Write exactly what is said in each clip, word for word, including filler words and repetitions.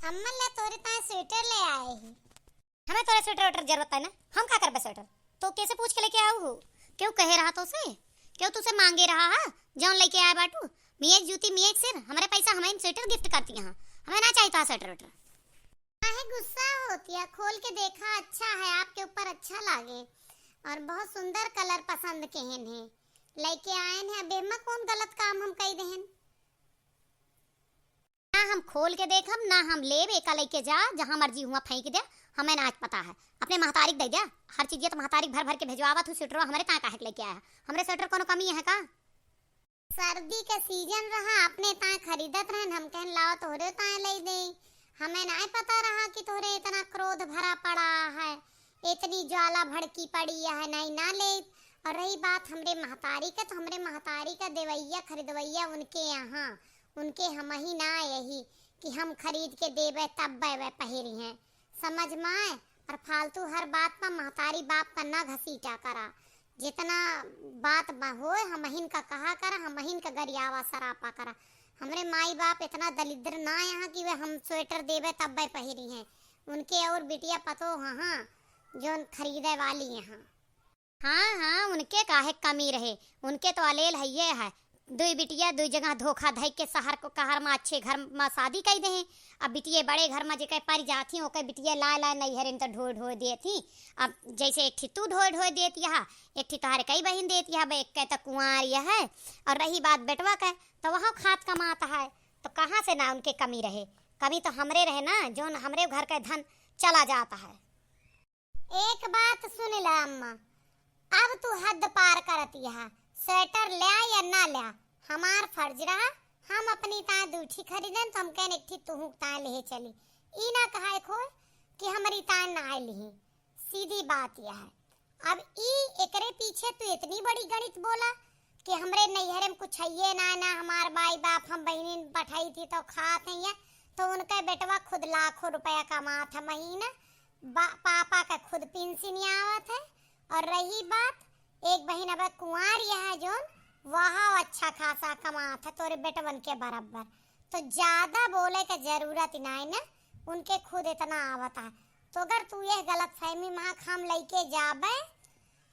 अम्मा, ले तोरे ताए स्वेटर ले आए ही। हमें तोरे स्वेटर वेटर जरूरत है ना, हम का करबे स्वेटर? तो कैसे पूछ के लेके आऊ हो? क्यों कहे रहा तो से? क्यों तुसे मांगे रहा है? जौन लेके आए बाटू, मियाँ जूती मियाँ सिर, हमरे पैसा हमें स्वेटर गिफ्ट करती हैं, हमें ना चाहिए था स्वेटर वेटर। काहे गुस्सा होती है? खोल के देखा, अच्छा है, आपके ऊपर अच्छा लागे और बहुत सुंदर कलर पसंद केहन है, लेके आयन है। अब एमा कौन गलत काम हम कई देहन? ना हम खोल के देखब, ना हम लेब, एका लेके जा, जहाँ मर्जी हुआ फेंक दे, हमें ना आज पता है। अपने महतारी के दे दे, हर चीज ये तो महतारी भर भर के भेजवावत हूँ, स्वेटरवा हमरे ताए काहे के लेके आया? हमरे स्वेटर कोनो कमी है का? सर्दी का सीजन रहा, अपने ताए खरीदत रहन, हम कहन लाओ तोहरे ताए ले दे। हमें ना पता रहा कि तोहरे इतना क्रोध भरा पड़ा है, इतनी ज्वाला भड़की पड़ी है, नहीं ना ले। और रही बात हमरे महतारी का, तो हमरे महतारी का देवैया खरीदवैया उनके यहाँ, उनके हम ही ना यही कि हम खरीद के देबे तब वह पहिरी हैं, समझ में आए। और फालतू हर बात पर महतारी बाप का ना घसीटा करा, जितना बात ब-, होए, हमहिन का कहा करा, हमहिन का गरियावा सरापा करा। हमरे माई बाप इतना दलिद्र ना यहाँ कि वे हम स्वेटर देबे तब वे पहिरी हैं। उनके और बिटिया पतो हाँ, जोन खरीदे वाली यहाँ। हाँ, हाँ, उनके काहे कमी रहे, उनके तो अलेल हइये है। दुई बिटिया दुई जगह धोखा धई के शहर को, कहर में अच्छे घर में शादी कई दे। अब बिटिये बड़े घर में जेके परि जात ही, ओके बिटिये लाए लाए नैहरे में तो ढोए ढोए देत ही। अब जैसे एक ठी तू ढोए ढोए देत यहा, एक ठी तोहार कई बहिन देत यहा, अब एक तो कुंवार यह है। और रही बात बेटवा के, तो वहाँ खात कमात है, तो कहाँ से ना उनके कमी रहे? कमी तो हमरे रहे ना, जोन हमरे घर का धन चला जाता है। एक बात सुन ला अम्मा, अब तू हद पार करत यहा। स्वेटर ल्या या ना ल्या, हमार फर्ज रहा, हम अपनी ताए दू ठी खरीदन, तो हम कहन एक ठी तुहू ताए लेहे चली। ई ना कहा एक हो कि हमरी ताए ना लिही। सीधी बात यह है। अब ई एकरे पीछे तू इतनी बड़ी गणित बोला कि हमरे नैहरे में कुछ हइये ना, ना हमार माई बाप हम बहिनी पठाई थी तो खात हैं, तो उनके बेटवा खुद लाखों रुपया कमात है महीना, बा-, पापा का खुद पेंशन आवत है। और रही बात, एक बहिन अब कुंवार यह है जोन, वह अच्छा खासा कमात है तोरे बेटवन के बराबर, तो ज्यादा बोले के जरूरत ही नाई ना, उनके खुद इतना आवत है। तो अगर तू यह गलत फहमी में हम लइके जाबे,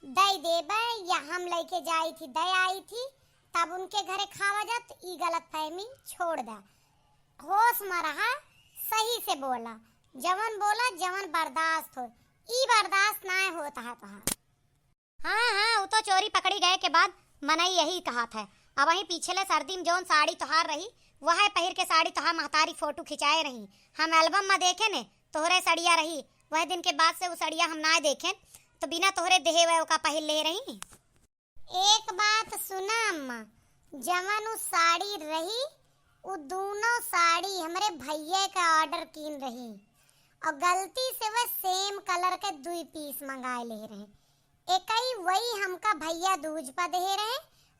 दे देबे या हम लइके जाई थी, दे आई थी, तब उनके घरे खावा जात, ई गलत फहमी छोड़ दे। होश में रहा, सही से बोला, जवन बोला, जवन बर्दाश्त हो, ई बर्दाश्त नाय होत है तोहार। हाँ, हाँ, उ तो चोरी पकड़ी गए के बाद मनई यही कहत है। अब वही पिछले सर्दी में जौन साड़ी तोहार रही, वह पहिर के साड़ी तोहार महतारी फोटो खिंचाए रही। हम एल्बम में देखे ने, तोहरे सड़िया रही। वह दिन के बाद से उ सड़िया हम ना देखेन, तो बिना तोहरे देहे वह ओका पहिर ले रही। एक बात सुना अम्मा, जवन उ साड़ी रही, उ दोनों साड़ी हमरे भैया का ऑर्डर कीन रही और गलती से वह सेम कलर के दुई पीस मंगाए ले रहे। एकई वही हमका भैया दूज पर दे रहे,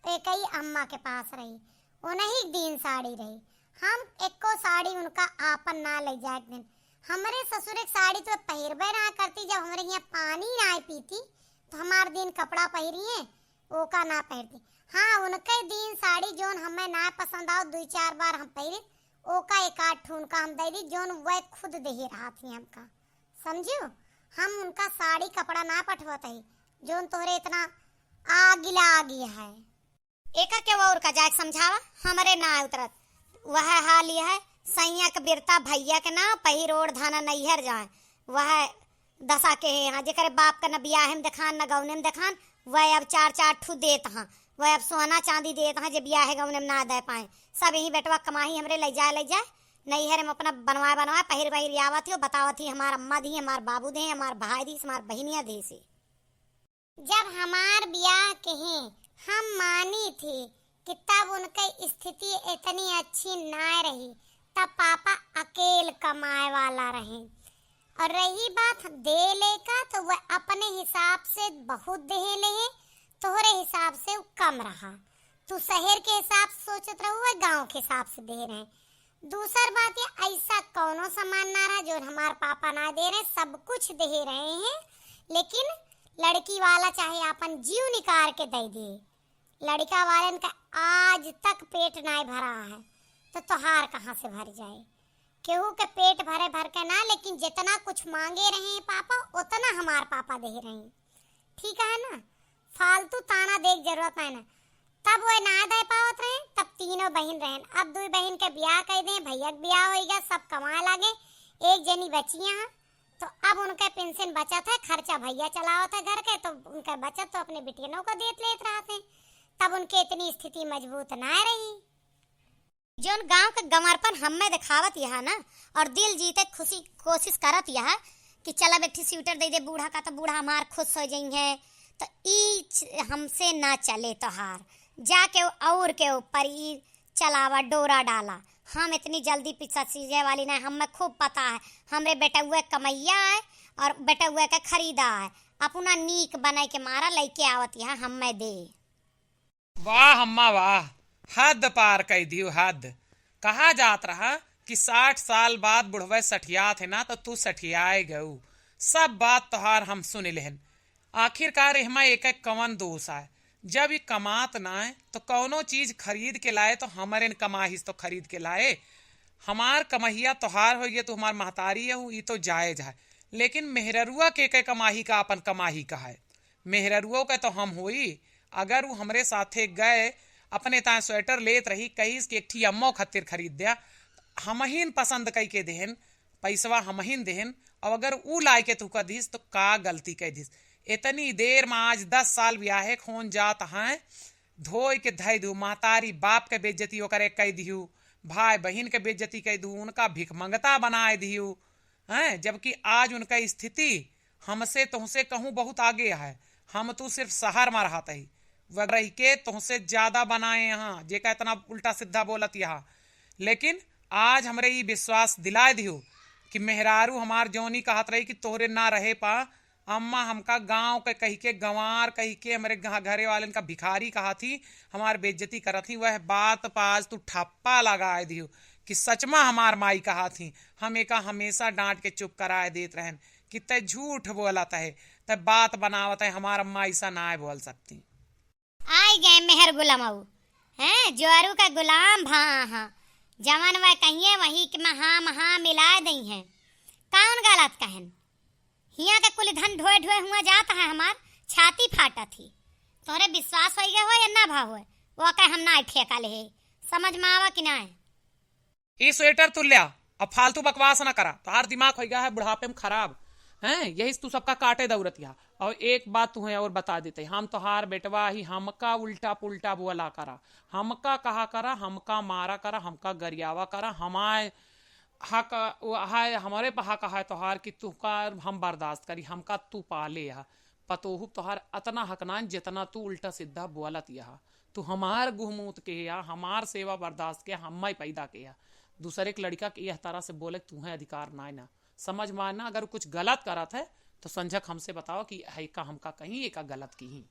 एकई अम्मा के पास रही। उन्हीं दिन साड़ी रही, हम एको साड़ी उनका आपन ना ले जाए दिन। हमरे ससुर एक साड़ी तो पहिरबे ना करती, जब हमरे यहाँ पानी ना पीती तो हमार दिन कपड़ा पहिरी है, ओका ना पहिरती। हाँ, उनके दिन साड़ी जोन हमें ना पसंद आओ, दुई चार बार हम पहिरे, ओका एक आध ठो उनका हम दे दी, जोन वह खुद देहे रहा थी हमका। समझियो, हम उनका साड़ी कपड़ा ना पठवत ही, जोन तोहरे इतना आगिला आगी है। एका के और का जाके समझावा, हमरे ना उतरत। वह हाल यह है, सैया के बिरता भैया के ना पहिर ओढ़ धाना नैहर जाए। वह दशा के है यहाँ, जेकरे बाप का न बियाहे में देखान, न गौने में देखान, वह अब चार चार ठू देत हाँ, वह अब सोना चांदी देत हाँ, जे बियाहे गौने में ना दे पाए। सब यही बेटवा कमाही हमरे ले जाए, ले जाए, नैहर में अपना बनवाए, बनवाए, पहिर, पहिर आवत ही, बतावत ही, हमार अम्मा दी, हमार बाबू दे, हमार भाई दी, हमार बहिनिया दे से। जब हमार बियाह कहे हम मानी थी कि तब उनके स्थिति इतनी अच्छी ना रही, तब पापा अकेल कमाए वाला रहे। और रही बात देले का, तो वह अपने हिसाब से बहुत देले, तोहरे हिसाब से उ कम रहा। तू शहर के हिसाब से सोचत रहू, वह गाँव के हिसाब से दे रहे। दूसर बात ये, ऐसा कौनो सामान ना रहा जो हमार पापा ना दे रहे, सब कुछ दे रहे हैं, लेकिन लड़की वाला चाहे आपन जीव निकाल के दे दे, लड़का वालन का आज तक पेट नाय भरा है, तो तोहार कहाँ से भर जाए? केहू के पेट भरे भर के ना, लेकिन जितना कुछ मांगे रहे पापा, उतना हमार पापा दे रहे। ठीक है ना, फालतू ताना देख जरूरत नहीं ना। तब वो ना दे पावत रहे, तब तीनों बहिन रहन। अब दुई बहिन के बियाह कर दे, भैया के बियाह होइगा, सब कमाए लागे, एक जनी बची यहाँ। तो अब उनके पेंशन बचत है, खर्चा भैया चलावत है घर के, तो उनके बचत तो अपने बिटियनों को देत लेत रहत हैं। तब उनके इतनी स्थिति मजबूत ना रही। जौन गांव के गंवारपन हम्मे देखावत यहा ना, और दिल जीते खुशी कोशिश करत यहा कि चल अब एक ठे स्वेटर दे दे बूढ़ा का, तो बूढ़ा हमार खुश हो जइहें, तो ई च-, हमसे ना चले तोहार। जाके और के ऊपर ई चलावा, डोरा डाला। हम इतनी जल्दी पिसा सीजे वाली नहीं, हमें खूब पता है। हमरे बेटउए कमैया है और बेटउए के खरीदा है। अपना नीक बने के मारा लइके आवत यहा हम्मे दे। वाह अम्मा वाह, हद पार कइ दियो हद। कहा जात रहा कि साठ साल बाद बुढ़वे सठियात है ना, तो तू सठियाए गऊ। सब बात तोहार हम सुन लेहन। आखिरकार एहमा एक एक कवन दोष आए? जब ई कमात ना है तो कौनो चीज खरीद के लाए, तो हमरे न कमाहिस तो खरीद के लाए। हमार कमहिया तोहार होइए, तू हमार महतारी है, ई तो जायज है, लेकिन मेहररुआ के, के कमाही का अपन कमाही का है? मेहररुओ के तो हम होई। अगर उ हमरे साथे गए, अपने ताए स्वेटर लेत रही, कहिस कि एक ठी अम्मो खातिर खरीद द्या, हमहिन पसंद कई के देहन, पैसवा हमहिन देहन, और अगर उ लाए के तू कह दिस तो का गलती कह दिस? इतनी देर में आज दस साल ब्याहे खोन जात हैं, धोए के धई दू, महतारी बाप के बेइज्जती ओकरे कह दिहू, भाई बहिन के बेइज्जती कह दू, उनका भिखमंगता बनाए दिहू, हैं? जबकि आज उनका स्थिति हमसे तोहसे कहूँ बहुत आगे है। हम तू सिर्फ शहर में रहत ही, वह रह के तोहसे ज्यादा बनाए यहाँ, जेका इतना उल्टा सीधा बोलत यहाँ। लेकिन आज हमरे ई विश्वास दिलाए दियो कि मेहरारू हमार जौनी कहत रही कि तोहरे ना रहे पा, अम्मा हमका गाँव के कही के, गंवार कही के, हमरे घ-, घरे वालन का भिखारी कहत ही, हमार बेइज्जती करत ही, वह बात पा आज तू ठप्पा लगाए दियो कि सच में हमार माई कहत ही। हम एका हमेशा डांट के चुप कराए देत रहन कि तै झूठ बोलत है, तै बात बनावत है, हमार अम्मा ऐसा ना बोल सकती। आई गए मेहर गुलामऊ, हैं, जोरू का गुलाम भा, हाँ, जवन वह कहिए वही के महा, महा मिला दई हैं। कौन गलत कहन? हियाँ के कुल धन ढोए ढोए हुआ जात है, हमार छाती फाटत ही। तोहरे विश्वास होई गए हो या ना भा होए, वो कहे हम ना ठेका ले, समझ में आवा कि ना? ई स्वेटर तू ल्या, अब फालतू बकवास ना करा, तोहार दिमाग होई गया है बुढ़ापे में खराब, हैं? यही से तू सबका काटे दौड़त या। और एक बात तुहे और बता देते, हम तोहार बेटवा ही, हमका उल्टा पुल्टा बोला करा, हमका कहा करा, हमका मारा करा, हमका गरियावा करा, हमार हक, वो है, हमरे पे हक है तोहार कि तुहका हम बर्दाश्त करी, हमका तू पाले हा। पतोहू तोहार अतना हक नाइन, जितना तू उल्टा सीधा बोलत यहा। तू हमार गुहमूत के या, हमार सेवा बर्दाश्त के, हम्मे पैदा के या। दूसरे के लड़का के यह तरह से बोले तुहे अधिकार नाइन ना। समझ में आए ना, अगर कुछ गलत करत है, तो संझक हमसे बताओ कि है का हमका कहीं एका गलत की ही।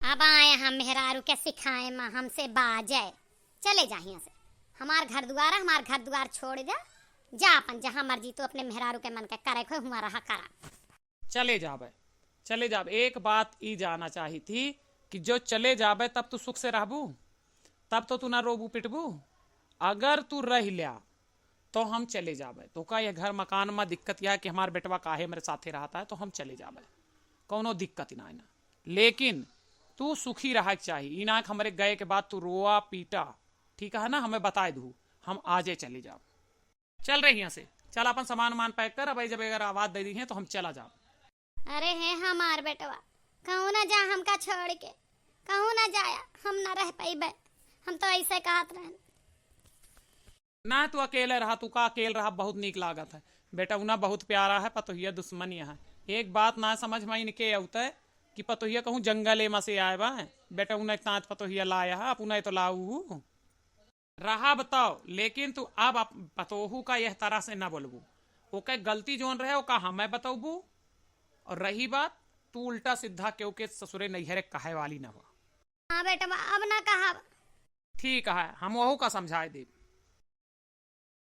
अब आए हम मेहरारू के सिखाए में हमसे बाजे। चले जा हियाँ से। हमार घर दुआर है, हमार घर दुआर छोड़ दे। जा अपन जहाँ मर्जी तू अपने मेहरारू के मन के करे खोए हुआँ रहा करा। चले जाबे, चले जाबे। एक बात ई जाना चाही थी कि जो चले जाबे तब तू सुख से रहबू, तब तो तू ना रोबू पिटबू। अगर तू रह ल्या तो हम चले जाबे। तोका यह घर मकान में दिक्कत यह है कि हमार बेटवा काहे मेरे साथे रहता है, तो हम चले जाबे, कौनो दिक्कत ना है ना। लेकिन तू सुखी रहे के चाही, ई ना कि हमरे गए के बाद तू रोआ पीटा, ठीक है ना, हमें बताए दू, हम आजे चले जाब। चल रही यहाँ से, चल अपन सामान वामान पैक कर, अब जब अगर आवाज दे दी है तो हम चला जाब। अरे हे हमार बेटवा, कहूँ ना जा हमका छोड़ के, कहूँ ना जाया, हम ना रह पइबे, हम तो ऐसे कहत रहन। ना तू अकेले रहा, तू का अकेल रहा बहुत नीक लागत है। बेटउना बहुत प्यारा है, पतोहिया दुश्मन यह है। एक बात ना समझ में इनके अउते कि पतोहिया कहूँ जंगले में से आए बा, बेटउना इतना पतोहिया लाया है, अपना तो लाऊ। रहा बताओ, लेकिन तू अब अप-, पतोहू का यह तरह से ना बोलबू। ओके गलती जोन रहे, ओका हमें बतौबू। और रही बात, तू उल्टा सीधा केहू के ससुरे नैहरे कहे वाली ना हो। हाँ बेटवा, अब ना कहब। ठीक है, हम वहू का समझाए देब।